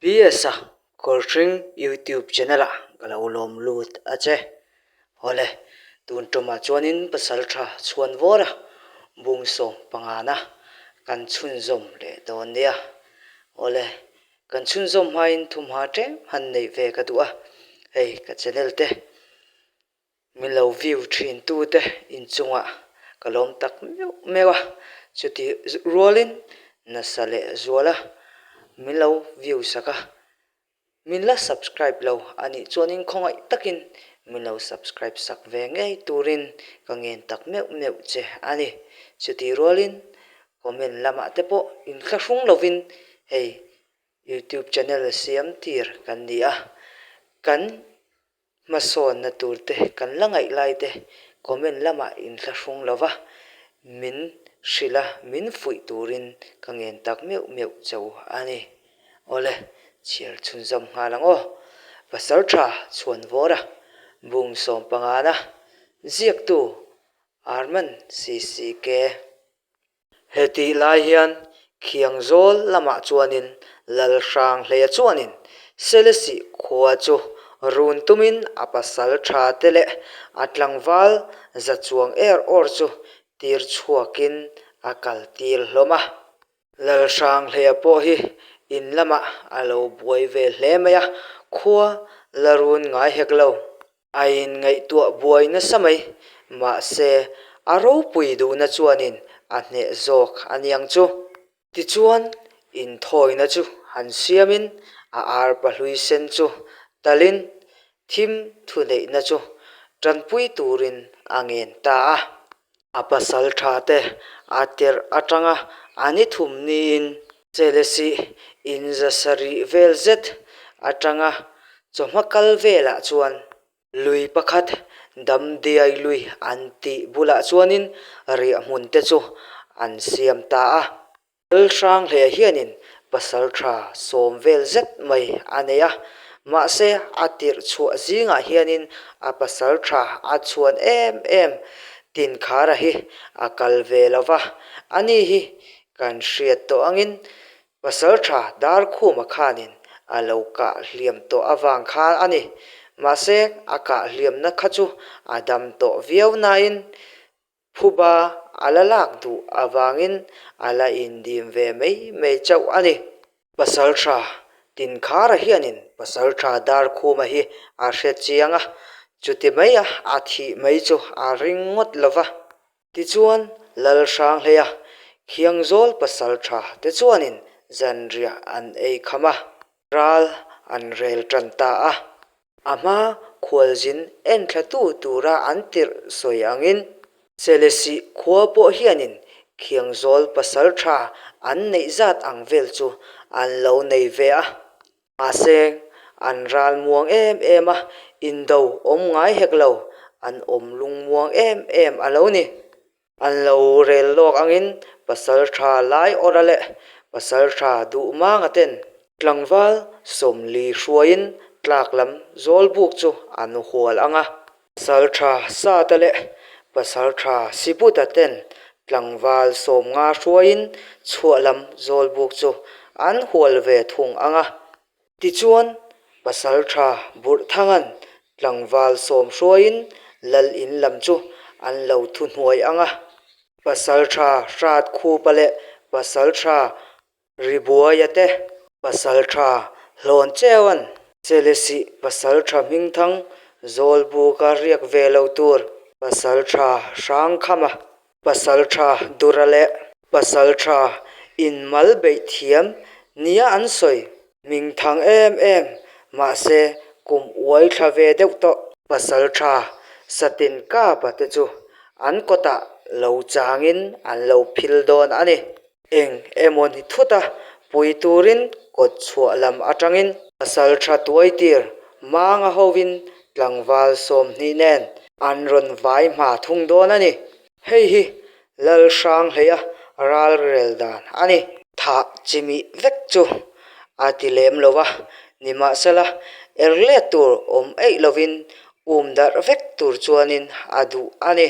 PS-a Kawlhring YouTube channel-ah ka lo lawm lut a che. Awle, tun tumah chuanin Pasaltha Chhuanvawra bungsawm pangana kan chhunzawm leh dawn nia. Awle, kan chhunzawm hmain thumha tlem han neih ve ka duh a, hei ka channel te Min lo view thin tute inchungah ka lawm tak meuh meuh a, chuti rualin nasa leh zual a min lo view sak a, min la subscribe lo a nih chuanin khawngaih takin min lo subscribe sak ve ngei turin ka ngen tak meuh meuh che a ni. Chuti rualin comment lamah te pawh inthlahrung lovin hei youtube channel siam tir kan ni a, kan Hmasawnna tur te kan la ngaih lai te comment lamah inthlahrung lo va, min hrilh a, min fuih turin ka ngen tak meuh meuh cho a ni. Awle, chhiar chhunzawm nghal ang aw. Pasaltha Chhuanvawra, Bung Sawmpangana, ziaktu Arman CCK. Hetih lai hian Khiangzawl lamah chuanin Lalhranghleia chuanin Selesih khua chu run tumin a pasal tha te leh a tlangval za chuang er awr chu tir chhuakin a kal tir hlawm a. Lalhranghleia pawh hi in lamah a lo buai ve hle mai a, khua la run ngai hek lo. A inngaihtuah buai nasa mai, mahse a ropui duhna chuanin a hneh zawk a niang chu. Tichuan, inthawina chu han siamin a arpa hlui sen chu talin thim thuneihna chu tanpui turin a ngen ta a. A pasal tha te a tirh atanga a ni thum niin Chelesih inza sarih vel zet atanga chawhma kal velah chuan lui pakhat Damdiai lui an tih bulah chuanin riahhmun te chu an siam ta a. Lalhranghleia hianin pasal tha sawm vel zet mai a nei a, mahse a tirh chhuah zingah hianin a pasal tha a chhuan em em Tinkhara hi a kal ve lo va, ani hi kan hriat tawh angin pasal tha Darkhuma khanin a lo kah hliam tawh avang khan a ni. Mahse a kah hliamna kha chu a dam tawh viau nain Phuba a la lak duh avangin a la indim ve mai mai chauh a ni. Pasaltha Tinkhara hianin Pasaltha Darkhuma hi a hre chiang a, chuti mai a a thih mai chu a ring ngawt lo va. Tichuan, Lalhranghleia Khiangzawl Pasaltha te chuanin zanriah an ei kham a. Ral an rel tan ta a. A hma khualzin enthlatu tura an tirh sawi angin Selesih khua pawh hianin Khiangzawl pasal tha an neih zat ang vel chu an lo nei ve a. Mahse, an ral muang em em a, indo awm ngai hek lo, an awm lung muang em em a lo ni. An lo rel lawk angin Pasaltha Laiawrha leh Pasaltha Duhmanga ten tlangval Sawmli hruaiin tlak lam Zawlbuk chu an hual ang a. Pasaltha Sata leh Pasaltha Sibuta ten tlangval Sawmnga hruaiin chhuah lam Zawlbuk chu an hual ve thung ang a. Tichuan, Pasaltha Burhthanga'n tlangval sawm hruaiin lal in lam chu an lo thuhnuai ang a. Pasaltha Hratkhupa leh Pasaltha Ribuaia te, Pasaltha Hlawncheua'n Chelesih Pasaltha Hmingthang Zawlbuka riak ve lo tur Pasaltha Hrangkhama Pasaltha Dura leh Pasaltha inmal beih thiam nia an sawi hmingthang em em, mahse kum uai thla ve deuh tawh. Pasaltha Satin Kapa te chu an kawtah lo changin an lo phil dawn a ni. Eng emaw ni thut a, pui turin kawt chhuah lam atangin Pasaltha tuaitir Manga hovin tlangval 20 nen an rawn vai hma thung dawn a ni. Hei hi Lalhranghleia ral rel dan a ni. Thah chimih vek chu a ti lem lo va, nimahsela er let tur awm eih lovin um darh vek tur chuanin a duh a ni.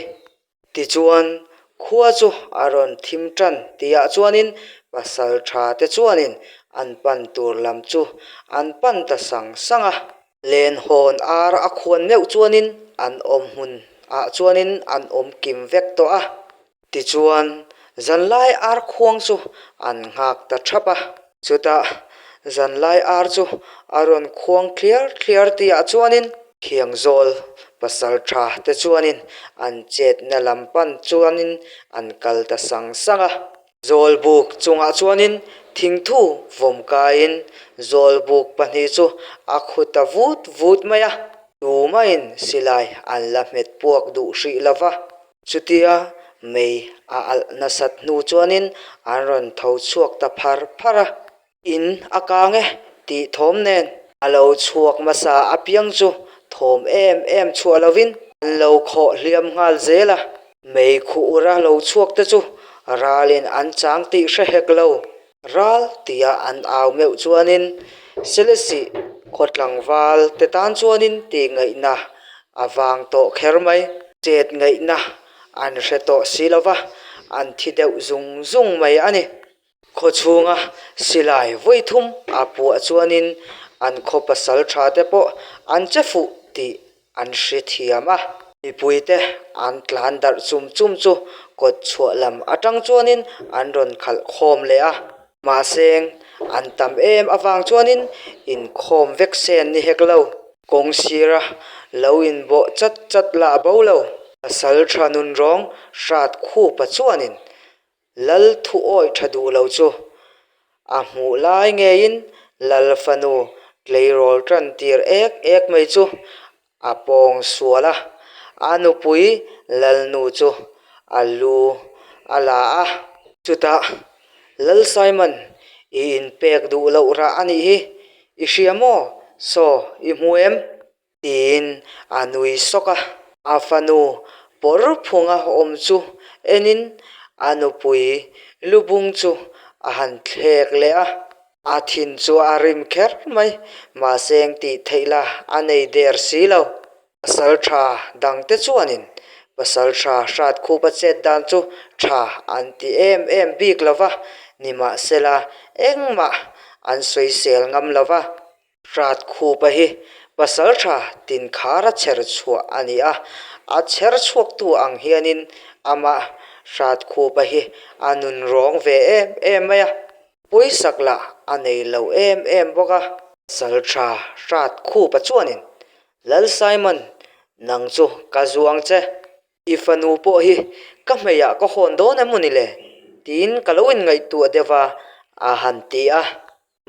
Tichuan, khua chu a rawn thim tan tihah chuanin pasal tha te chuanin An pan tur lam chu an pan ta sang sang a. Lenhawn ar a khuan meuh chuanin an awm hmun ah chuanin an awm kim vek tawh a. Tichuan, zanlai ar khuang chu an nghak ta thap a. Chutah, zanlai ar chu a rawn khuang thliar thliar tihah chuanin Khiangzawl pasal tha te chuanin an chetna lam pan chuanin an kal ta sang sang a. Zawlbuk chungah chuanin thingthu vawm kaiin zawlbuk pahnih chu a khu ta vut vut mai a. Tumahin silai an la hmet puak duh hrih lo va. Chutia mei a alh nasat hnu chuanin an rawn tho chhuak ta phar phar a. In a kang e tih thawm nen a lo chhuak hmasa apiang chu thawm em em chhuah lovin an lo khawh hliam nghal zel a. Mei khuh ura lo chhuak te chu ralin an chang tih hre hek lo. Ral tia an au meuh chuanin Selesih khaw tlangval te tan chuanin tih ngaihna a vang tawh kher mai. Chet ngaihna an hre tawh si lova, an thi deuh zung zung mai a ni. Khaw chhunga silai vawi thum a puah chuanin an khaw pasal tha te pawh an che fuh tih an hre thiam a. Mipuite an tlan darh chum chum chu kawt chhuah lam atang chuanin an rawn khalh khawm leh a. Mahse an tam em avang chuanin inkhawm vek sen ni hek lo. Kawng sira lo inbawh chat chat lah bo lo. Pasal tha nun rawng hrat khupa chuanin Lal thu awih tha duh lo chu a hmuh lai ngeiin Lal fanu tleirawl tan tir ek ek mai chu a pawng sual a, a nupui Lalnu chu a lu a la a. Chutah Lal Simon i inpek duh loh rah a nih hi, i hria maw? Saw i hmu em? Tiin a nui sawk a. A fanu pawr phunga awm chu enin a nupui lubung chu a han thlek leh a. A thin chu a rim kher mai, mahse eng tih theih la a nei der si lo. Pasal tha dangte chuanin pasal tha hrat khupa chet dan chu tha an ti em em bik lo va, nimahsela engmah an sawisel ngam lo va. Hrat khupa hi pasal tha tinkhara chher chhuah a ni a, a chher chhuaktu ang hianin amah hrat khupa hi a nun rawng ve em em mai a, pawisak lah a nei lo em em bawk a. Pasal tha hrat khupa chuanin, Lal Simon, nang chu ka zuang che. I fanu pawh hi ka hmeiah ka hawn dawn em maw ni le? tiin ka lo inngaihtuah deuh a, a han ti a.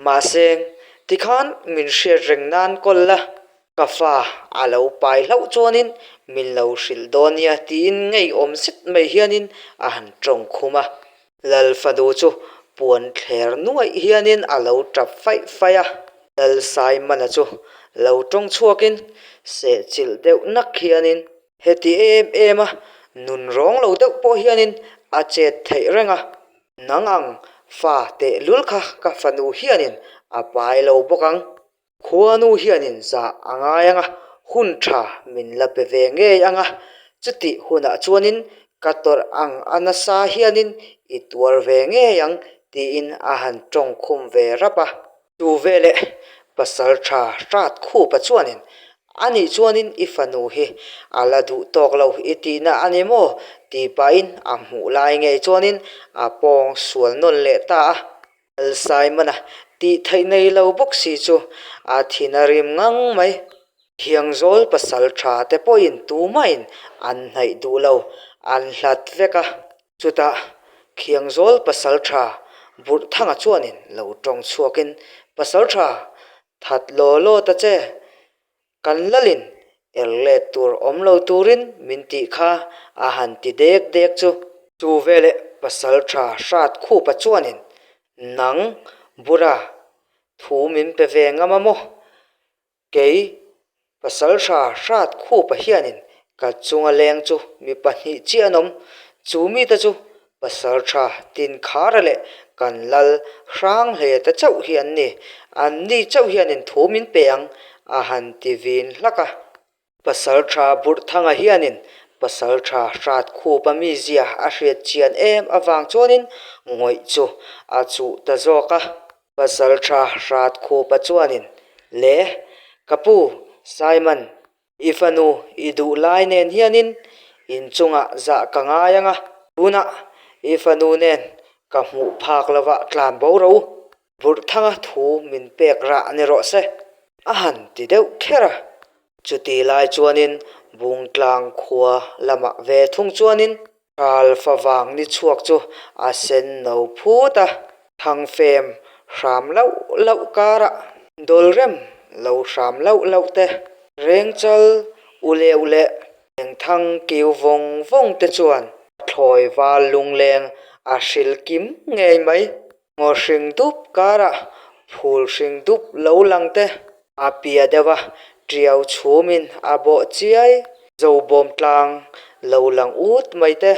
Mahse, tikhan min hriat reng nan kawl la, ka fa a lo pai hlauh chuanin min lo hrilh dawn nia tiin ngeiawm zet mai hianin a han tawng khum a. Lal fanu chu puan thler nuaih hianin a lo tap faih faih a. Lal Saimana chu lo tawng chhuakin sehchilh deuh nak hianin heti em em a nun rawng lo deuh pawh hianin a chet theih reng a. Nang ang fa tehlul kha ka fanu hianin a pai lo bawk ang. Khuanu hianin zah a ngai ang a, hun tha min la pe ve ngei ang a, chutih hunah chuanin ka tawrh ang a nasa hianin i tuar ve ngei ang tiin a han tawng khum ve rap a. Chu veleh pasal tha hrat khupa chuanin Anih chuanin i fanu hi a la duh tawk lo i tihna a ni maw? tih pahin a hmuh lai ngei chuanin a pawng sual nawn leh ta a. Lal Simon-a tih theih nei lo bawk si chu a thin a rim ngang mai. Thiangzawl pasal tha te pawhin tumahin an hnaih duh lo, an hlat vek a. Chutah Khiangzawl pasal tha Burhthanga chuanin lo tawng chhuakin, Pasal tha, That law law ta che, kan lalin er let tur awm lo turin min tih kha a han ti dek dek chu. Chu veleh pasal tha hrat khupa chuanin, Nang, Bura, thu min pe ve ngam a maw? Kei, pasal tha hrat khupa hianin ka chunga leng chu mi pahnih chiah an awm, chu mite chu Pasal tha Tinkhara leh kan lal hrang hle ta chauh hi an ni. An ni chauh hianin thu min pe ang, a han ti vin hlak a. Pasal tha Burhthanga hianin pasal tha hrat khupa mizia a hriat chian em avang chuanin ngawih chu a chuh ta zawk a. Pasalṭha Hratkhupa chuanin, Le, ka pu, Simon, i fanu i duh lai nen hianin inchungah zah ka ngai ang a, tunah i fanu nen ka hmuh phak lovah tlan bo ro u, Burhthanga thu min pek rah ni rawh se, a han ti deuh kher a. Chuti lai chuanin Bungtlang khua lamah ve thung chuanin Ral favang ni chhuak chu a sen no phut a, thangfem hram lauh lauh karah dawlrem lo hram lauh lauh te, rengchal u leuh leh engthang kiu vawng vawng te chuan a thlawi val lungleng a hril kim ngei mai. Ngaw hring dup karah phul hring dup lo lang te a pia deuh a, tiau chhumin a bawh chiai. Zobawm tlang lo lang ut mai te,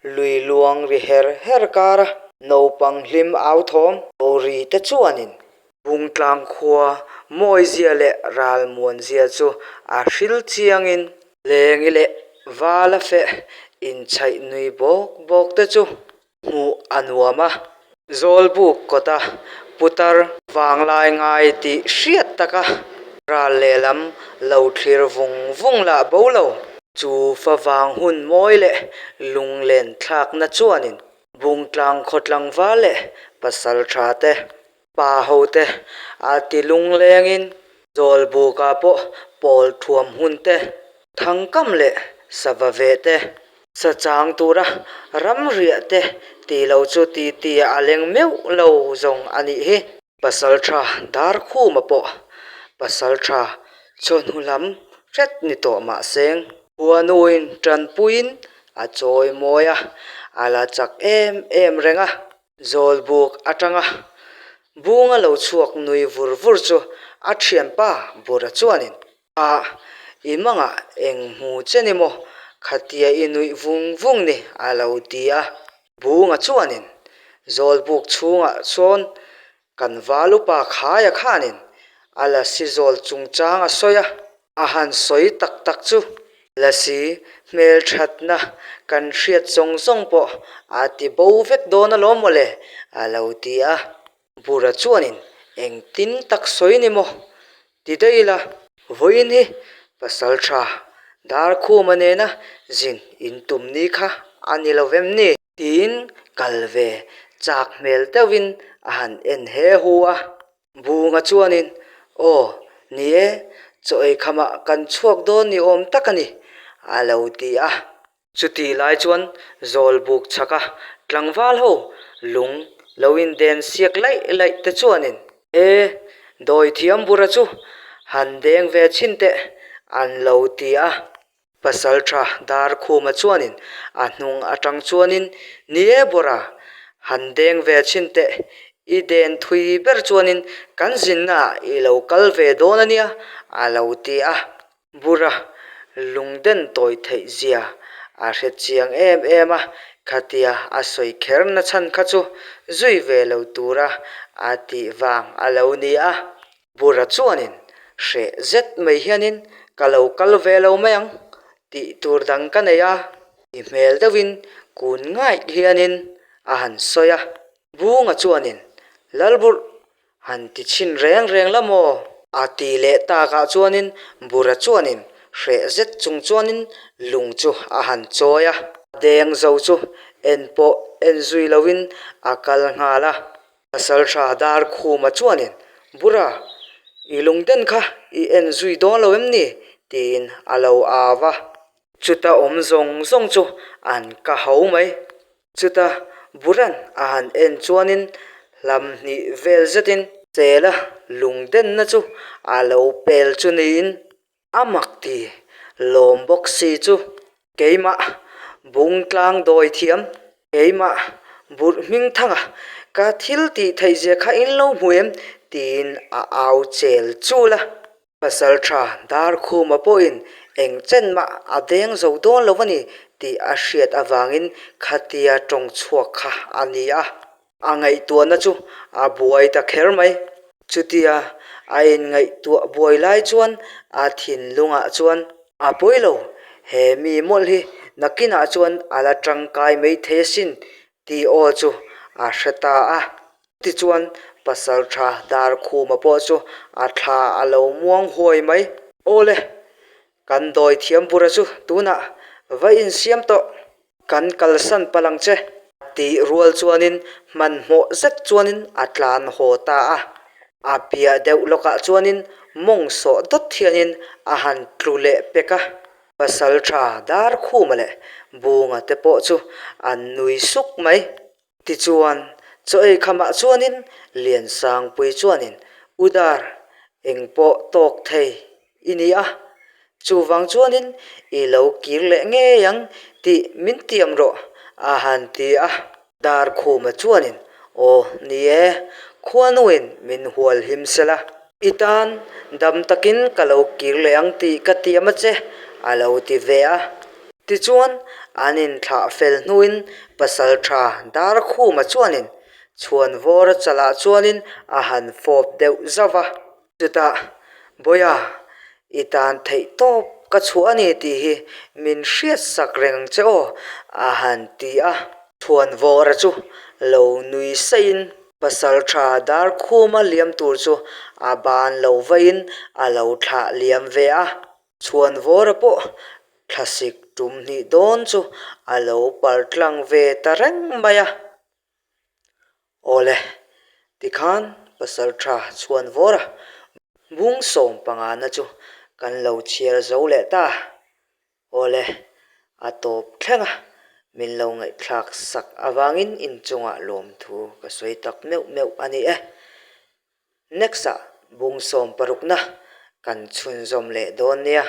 lui luang ri her her kara naupang hlim au thawm lo ri te chuanin Bungtlang khua mawizia leh ralmuanzia chu a hril chiangin Lengi leh Vala feh inchhaih nui bawk bawk te chu Hmuh a nuam a, Zawlbuk kawta putar vanglai ngai tih hriat taka ral lehlam lo thlir vung vung lah bo lo. Chu favang hun mawi leh lunglen thlakna chuanin Bungtlang khawtlangval leh pasal tha te, pa ho te a ti lunglengin Zawlbukah pawh pawl thuam hun te, thangkam leh sava veh te, sa chang tura ram riah te tih lo chu titi a leng meuh lo zawng a nih hi. Pasaltha Darkhuma pawh pasaltha chawhnu lam hret ni tawh mah seng. Khuanuin tanpuiin a chawi mawi a, a la chak em em reng a. Zawlbuk atanga bunga lo chhuak nui vur vur chu a thianpa Bura chuanin, Ah, i mangah eng hmu che ni maw? Khatia i nuih vung vung ni a lo ti a. Bunga chuanin, Zawlbuk chhungah sawn kan val upa khaia khanin a lasi zawl chungchang a sawi a. A han sawi tak tak chu lasi hmelthatna kan hriat zawng zawng pawh a ti bo vek dawn alawm mawle a lo ti a. Bura chuanin engtin tak sawi ni maw ti daih ila. Vawiin hi Pasaltha Darkhuma nena zin intum ni kha a ni lo vem ni? Tiin kal ve chak hmel deuhin a han en he hu a. Bunga chuanin, Aw, ni e, chaw ei khamah kan chhuak dawn ni awm tak a ni, a lo ti a. Chutih lai chuan Zawlbuk chhaka tlangval ho lung lo inden siak laih laih te chuanin, E, dawithiam bura chu han deng ve chhin teh, an lo ti a. Pasalṭha Darkhuma chuanin a hnung aṭang chuanin, Ni e Bawra, han deng ve chhin teh, i den thui ber chuanin kan zinnaah i lo kal ve dawn a nia, a lo ti a. Bura lungden tawi theih zia a hre chiang em em a, khatia a sawi kher na chhan kha chu zui ve lo tura a tih vang a lo ni a. Bura chuanin hreh zet mai hianin ka lo kal ve lo mai ang tih tur dang ka nei a, i hmel deuhin kun ngaih hianin a han sawi a. Bunga chuanin Lalburh han ti chhin reng reng la maw? A ti leh takah chuanin Bura chuanin hreh zet chung chuanin lung chu a han chawi a. Deng zo chu en pawh en zui loin a kal nghal a. Pasalṭha Darkhuma chuanin, Bura, i lungden kha i en zui dawn lo em ni? tiin a lo au a. Chuta awm zawng zawng chu an ka ho mai. Chuta Bura'n a han en chuanin hlam hnih vel zetin Sela lungdenna chu a lo pel chu niin A mak ti lawm bawk si chu keimah bungtlang dawi thiam, keimah burh hming thanga ka thil tih theih zia kha in lo hmu em tiin a au chel chul a. Pasal tha Darkhuma pawhin eng chen mah a deng zo dawn lo a ni tih a hriat avangin khatia tawng chhuak kha a ni a. A ngaihtuahna chu a buai ta kher mai. Chutia a inngaihtuah buai lai chuan a thinlungah chuan a pawi lo, he mi mawlh hi nakinah chuan a la tangkai mai thei asin tih aw chu a hre ta a. Tichuan. Pasalṭha Darkhuma pawh chu a thla a lo muang huai mai. Awle, kan dawi thiam bura chu tunah va insiam tawh. Kan kalsan palh ang che. Tih rual chuanin hmanhmawh zet chuanin a tlan haw ta a. A piah deuh lawkah chuanin mawng sawh dawt hianin a han tlu leh pek a. Pasalṭha Darkhuma leh Bunga te pawh chu an nui suk mai. Tichuan, chaw ei khamah chuanin Liansangpui chuanin, U Dar, eng pawh tawk thei i ni a, chuvang chuanin i lo kir leh ngei ang tih min tiam rawh, a han ti a. Darkhuma chuanin, Aw, ni e, khuanuin min hual him sela, i tan dam takin ka lo kir leh ang tih ka tiam a che, a lo ti ve a. Tichuan, an inthlah fel hnuin pasal tha Darkhuma chuanin Chhuanvawra chalah chuanin a han fawp deuh zauh va. Chutah, Bawiha, i tan theih tawp ka chhuah a ni tih hi min hriat sak reng ang che aw, a han ti a. Chhuanvawra chu lo nui saihin pasal tha Darkhuma liam tur chu a ban lo vaiin a lo thlah liam ve a. Chhuanvawra pawh thlasik tum hnih dawn chu a lo pal tlang ve ta reng mai a. Awle, tikhan pasal tha Chhuanvawra bung sawm pangana chu kan lo chhiar zo leh ta. Awle, a tawp thleng a, min lo ngaihthlak sak avangin inchungah lawmthu ka sawi tak meuh meuh a ni e. Next ah bung sawm parukna kan chhunzawm leh dawn nia.